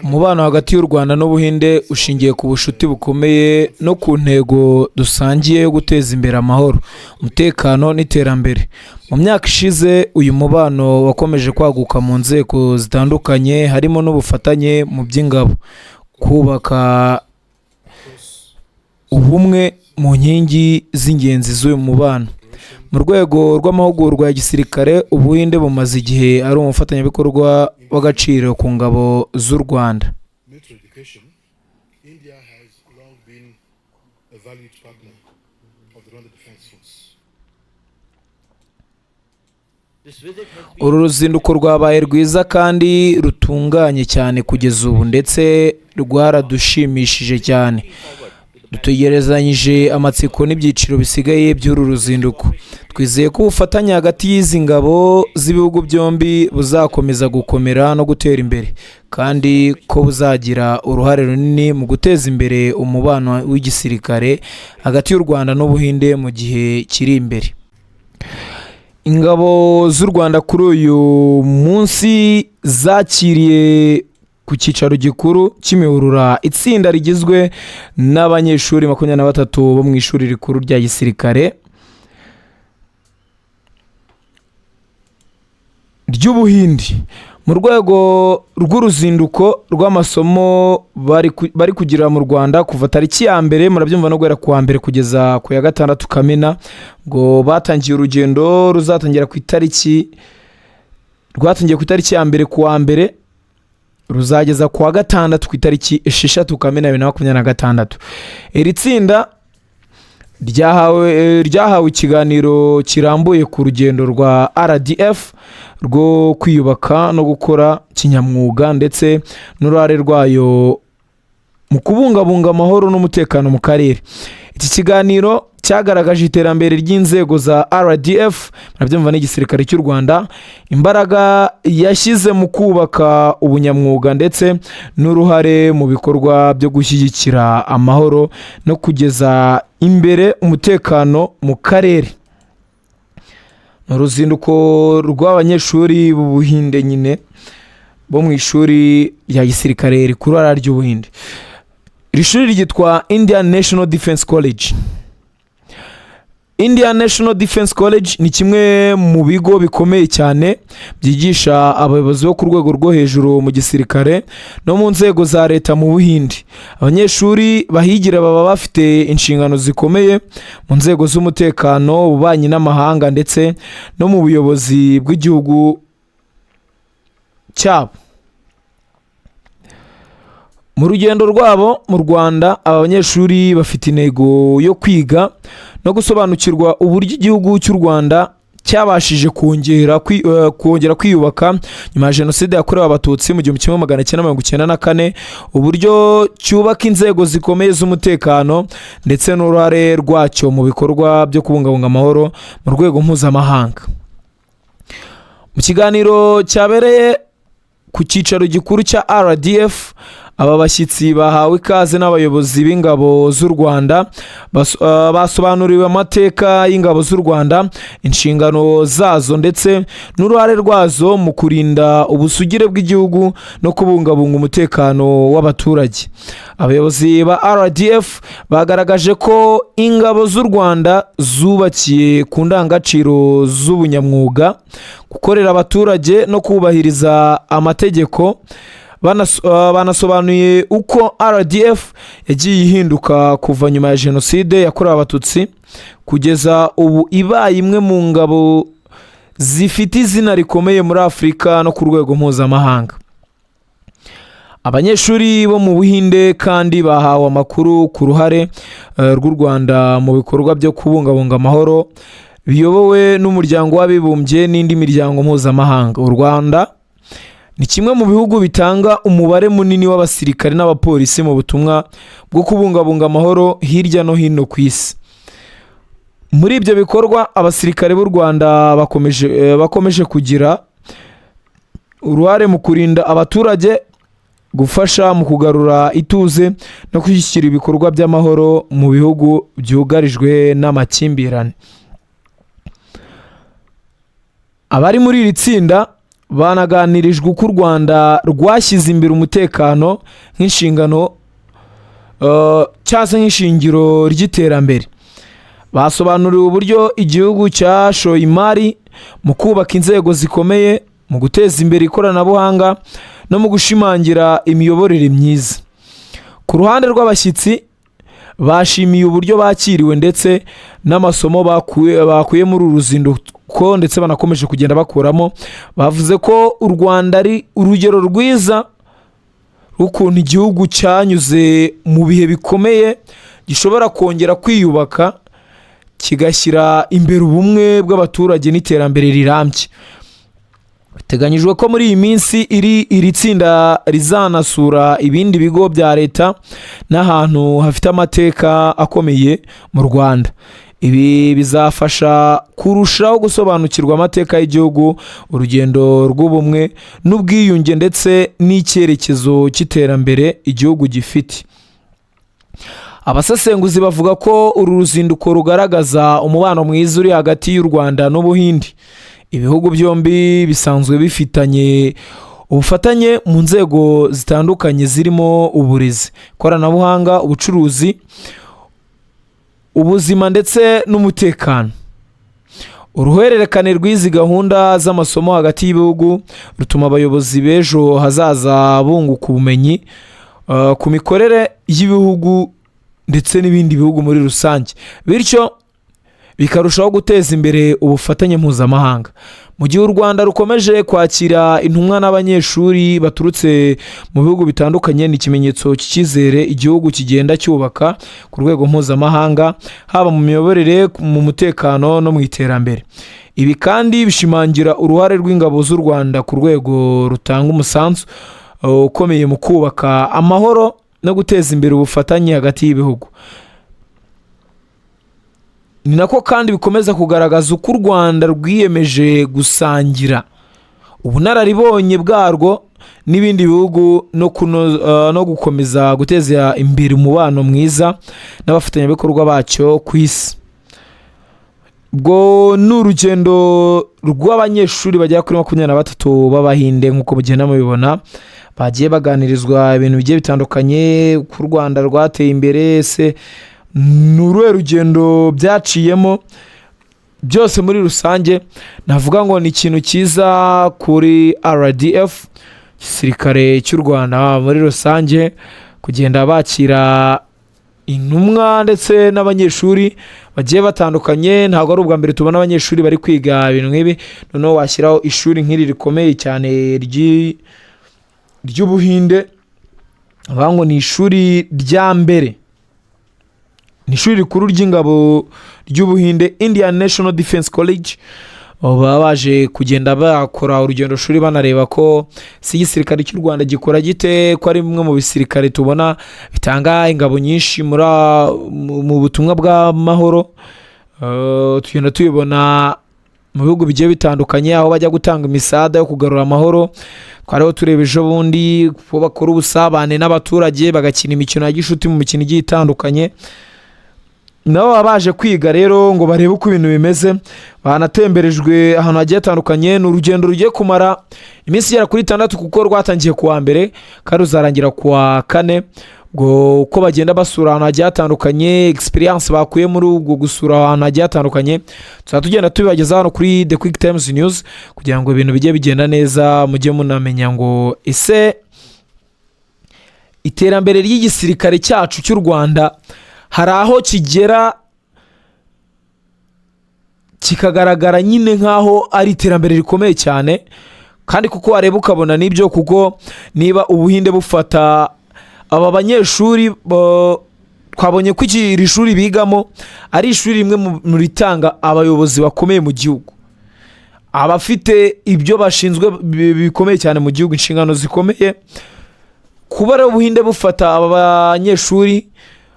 Umubano hagati y'u Rwanda n'Ubuhinde ushingiye ku bucuti bukomeye no ku ntego dusangiye yo guteza imbere amahoro, umutekano n'iterambere. Mu myaka ishize, uyu mubano wakomeje kwaguka mu nzego zitandukanye, harimo n'ubufatanye mu by'ingabo, kubaka ubumwe mu nkingi z'ingenzi z'uyu mubano. Mu rwego rw'amahugurwa ya gisirikare, Ubuhinde bumaze igihe ari umufatanyabikorwa w'agaciro ku ngabo z'u Rwanda. Military education, India has long been a valued partner of the Rwanda Defense Force. This visit has been Uru ruzinduko rwabaye rwiza kandi rutunganye cyane kugeza ubu, ndetse rwaradushimishije cyane. forward to the Dutegerezanyije amatsiko n'ibyiciro bisigaye by'uru ruzinduko. Twizeye ko ubufatanye hagati y'izi ngabo z'ibihugu byombi buzakomeza gukomera no gutera imbere, kandi ko buzagira uruhare runini mu guteza imbere umubano w'igisirikare hagati y'u Rwanda n'Ubuhinde mu gihe kiri imbere. Ingabo z'u Rwanda kuri uyu munsi zakiriye ku cyicaro gikuru cy'Imihurura itsinda rigizwe n'abanyeshuri 23 bo mu ishuri rikuru rya gisirikare ry'Ubuhindi, mu rwego rw'uruzinduko rw'amasomo bari kugira mu Rwanda kuva tariki ya mbere, murabyumva, no guhera ku wa mbere kugeza ku ya 6 Kamena. Ngo batangiye urugendo ruzatangira ku itariki, rwatangiye ku itariki ya mbere ku wa mbere, ruzageza ku wa gatandatu ku itariki 6 Kamena 2026. Iri tsinda ryahawe ikiganiro kirambuye ku rugendo rwa RDF rwo kwiyubaka no gukora kinyamwuga, ndetse n'uruhare rwayo mu kubungabunga amahoro n'umutekano mu karere. Iki kiganiro cyagaragaje iterambere ry'inzego za RDF, murabyumva n'igisirikare cy'u Rwanda, imbaraga yashyize mu kubaka ubunyamwuga, ndetse n'uruhare mu bikorwa byo gushyigikira amahoro no kugeza imbere umutekano mu karere. Ni uruzinduko rw'abanyeshuri b'Ubuhinde nyine, bo mu ishuri rya gisirikare rikuru ry'Ubuhinde. Iri shuri ryitwa Indian National Defense College. Indian National Defense College ni kimwe mu bigo bikomeye cyane byigisha abayobozi bo ku rwego rwo hejuru mu gisirikare no mu nzego za leta mu Buhinde. Abanyeshuri bahigira baba bafite inshingano zikomeye mu nzego z'umutekano, ububanyi n'amahanga ndetse no mu buyobozi bw'igihugu cyabo. Mu rugendo rwabo mu Rwanda, aba banyeshuri bafite intego yo kwiga no gusobanukirwa uburyo igihugu cy'u Rwanda cyabashije kongera kwiyubaka nyuma ya Jenoside yakorewe Abatutsi mu 1994, uburyo cyubaka inzego zikomeye z'umutekano, ndetse n'uruhare rwacyo mu bikorwa byo kubungabunga amahoro mu rwego mpuzamahanga. Mu kiganiro cyabereye ku cyicaro gikuru cya RDF, aba bashyitsi bahawe ikaze n'abayobozi b'ingabo z'u Rwanda. Basobanuriwe amateka y'ingabo z'u Rwanda, inshingano zazo ndetse n'uruhare rwazo mu kurinda ubusugire bw'igihugu no kubungabunga umutekano w'abaturage. Abayobozi ba RDF bagaragaje ko ingabo z'u Rwanda zubakiye ku ndangagaciro z'ubunyamwuga, gukorera abaturage no kubahiriza amategeko. Banasobanuye uko RDF yagiye ihinduka kuva nyuma ya Jenoside yakorewe Abatutsi kugeza ubu ibaye imwe mu ngabo zifite izina rikomeye muri Afurika no ku rwego mpuzamahanga. Abanyeshuri bo mu Buhinde kandi bahawe amakuru ku ruhare rw'u Rwanda mu bikorwa byo kubungabunga amahoro biyobowe n'Umuryango w'Abibumbye n'indi miryango mpuzamahanga. U Rwanda ni kimwe mu bihugu bitanga umubare munini w'abasirikare n'abapolisi mu butumwa bwo kubungabunga amahoro hirya no hino ku isi. Muri ibyo bikorwa, abasirikare b'u Rwanda bakomeje kugira uruhare mu kurinda abaturage, gufasha mu kugarura ituze no gushyigikira ibikorwa by'amahoro mu bihugu byugarijwe n'amakimbirane. Abari muri iri tsinda Banaganirijwe uko u Rwanda rwashyize imbere umutekano nk'inshingano cyangwa se nk'ishingiro ry'iterambere. Basobanuriwe uburyo igihugu cyashoye imari mu kubaka inzego zikomeye, mu guteza imbere ikoranabuhanga no mu gushimangira imiyoborere myiza. Ku ruhande rw'abashyitsi, bashimiye uburyo bakiriwe ndetse n'amasomo bakuye muri uru ruzinduko, ndetse banakomeje kugenda bakuramo. Bavuze ko u Rwanda ari urugero rwiza rw'ukuntu igihugu cyanyuze mu bihe bikomeye gishobora kongera kwiyubaka, kigashyira imbere ubumwe bw'abaturage n'iterambere rirambye. Biteganyijwe ko muri iyi minsi iri tsinda rizanasura ibindi bigo bya leta n'ahantu hafite amateka akomeye mu Rwanda. Ibi bizafasha kurushaho gusobanukirwa amateka y'igihugu, urugendo rw'ubumwe n'ubwiyunge ndetse n'icyerekezo cy'iterambere igihugu gifite. Abasesenguzi bavuga ko uru ruzinduko rugaragaza umubano mwiza uri hagati y'u Rwanda n'Ubuhinde. Ibihugu byombi bisanzwe bifitanye ubufatanye mu nzego zitandukanye, zirimo uburezi, ikoranabuhanga, ubucuruzi, ubuzima ndetse n'umutekano. Uruhererekane rw'izi gahunda z'amasomo hagati y'ibihugu rutuma abayobozi b'ejo hazaza bunguka ubumenyi ku mikorere y'ibihugu ndetse n'ibindi bihugu muri rusange, bityo bikarushaho guteza imbere ubufatanye mpuzamahanga. Mu gihe u Rwanda rukomeje kwakira intumwa n'abanyeshuri baturutse mu bihugu bitandukanye, ni ikimenyetso cy'icyizere igihugu kigenda cyubaka ku rwego mpuzamahanga, haba mu miyoborere, mu mutekano no mu iterambere. Ibi kandi bishimangira uruhare rw'ingabo z'u Rwanda ku rwego rutanga umusanzu ukomeye mu kubaka amahoro no guteza imbere ubufatanye hagati y'ibihugu. Ni nako kandi bikomeza kugaragaza uko u Rwanda rwiyemeje gusangira ubunararibonye bwarwo n'ibindi bihugu no gukomeza guteza imbere umubano mwiza n'abafatanyabikorwa bacyo ku isi. Ubwo ni urugendo rw'abanyeshuri bagera kuri 23 b'Abahinde. Nk'uko mugenda mubibona, bagiye baganirizwa ibintu bigiye bitandukanye ku Rwanda rwateye imbere. Se ni uruhe rugendo byaciyemo byose? Muri rusange navuga ngo ni ikintu cyiza kuri RDF, igisirikare cy'u Rwanda muri rusange, kugenda bakira intumwa ndetse n'abanyeshuri bagiye batandukanye. Ntabwo ari ubwa mbere tubona abanyeshuri bari kwiga ibintu nk'ibi. Noneho washyiraho ishuri nk'iri rikomeye cyane ry'Ubuhinde, bavuga ngo ni ishuri rya mbere, ni ishuri rikuru ry'ingabo ry'Ubuhinde, Indian National Defense College. Baba baje kugenda bakora urugendo shuri, banareba ko si igisirikare cy'u Rwanda gikora gite, ko ari bimwe mu bisirikare tubona bitanga ingabo nyinshi mu butumwa bw'amahoro. Tugenda tubibona mu bihugu bigiye bitandukanye aho bajya gutanga imisada yo kugarura amahoro. Twariho tureba ejo bundi ko bakora ubusabane n'abaturage, bagakina imikino ya gishuti mu mikino igiye itandukanye. Nabo baba baje kwiga rero ngo barebe uko ibintu bimeze. Banatemberejwe ahantu hagiye hatandukanye. Ni urugendo rugiye kumara iminsi igera kuri 6, kuko rwatangiye ku wa mbere kandi ruzarangira ku wa kane. Ubwo uko bagenda basura ahantu hagiye hatandukanye, experience bakuye muri ubwo gusura ahantu hagiye hatandukanye, tuzaba tugenda tubibageza hano kuri The Quick Times News, kugira ngo ibintu bijye bigenda neza, mujye munamenya ngo ese iterambere ry'igisirikare cyacu cy'u Rwanda hari aho kigera kikagaragara nyine nk'aho ari iterambere rikomeye cyane. Kandi kuko wareba ukabona nibyo, kuko niba Ubuhinde bufata aba banyeshuri, twabonye ko iri shuri bigamo ari ishuri rimwe mu ritanga abayobozi bakomeye mu gihugu, abafite ibyo bashinzwe bikomeye cyane mu gihugu, inshingano zikomeye. Kuba rero Ubuhinde bufata aba banyeshuri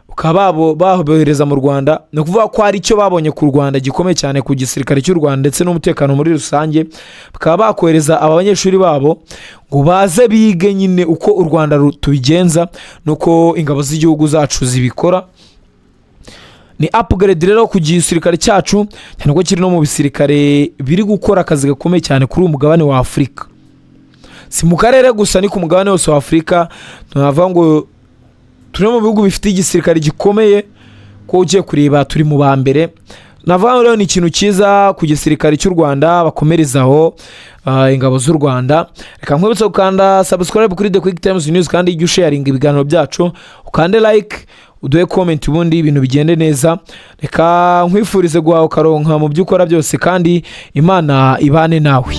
bakaba babohereza mu Rwanda, ni ukuvuga ko hari icyo babonye ku Rwanda gikomeye cyane, ku gisirikare cy'u Rwanda ndetse n'umutekano muri rusange, bakaba bakohereza aba banyeshuri babo ngo baze bige nyine uko u Rwanda tubigenza n'uko ingabo z'igihugu zacu zibikora. Ni upgrade rero ku gisirikare cyacu, cyane ko kiri no mu bisirikare biri gukora akazi gakomeye cyane kuri uyu mugabane wa Afurika. Si mu karere gusa, ni ku mugabane wose wa Afurika. Tunavuga ngo turi mu bihugu bifite igisirikare gikomeye, ko ugiye kureba turi mu ba mbere. Navuga ngo rero ni ikintu cyiza ku gisirikare cy'u Rwanda, bakomerezaho ingabo z'u Rwanda. Reka nkwibutse gukanda subscribe kuri The Quick Times News, kandi ujye usharinga ibiganiro byacu, ukande like, uduhe comment, ubundi ibintu bigende neza. Reka nkwifurize guhaha ukaronka mu byo ukora byose, kandi Imana ibane nawe.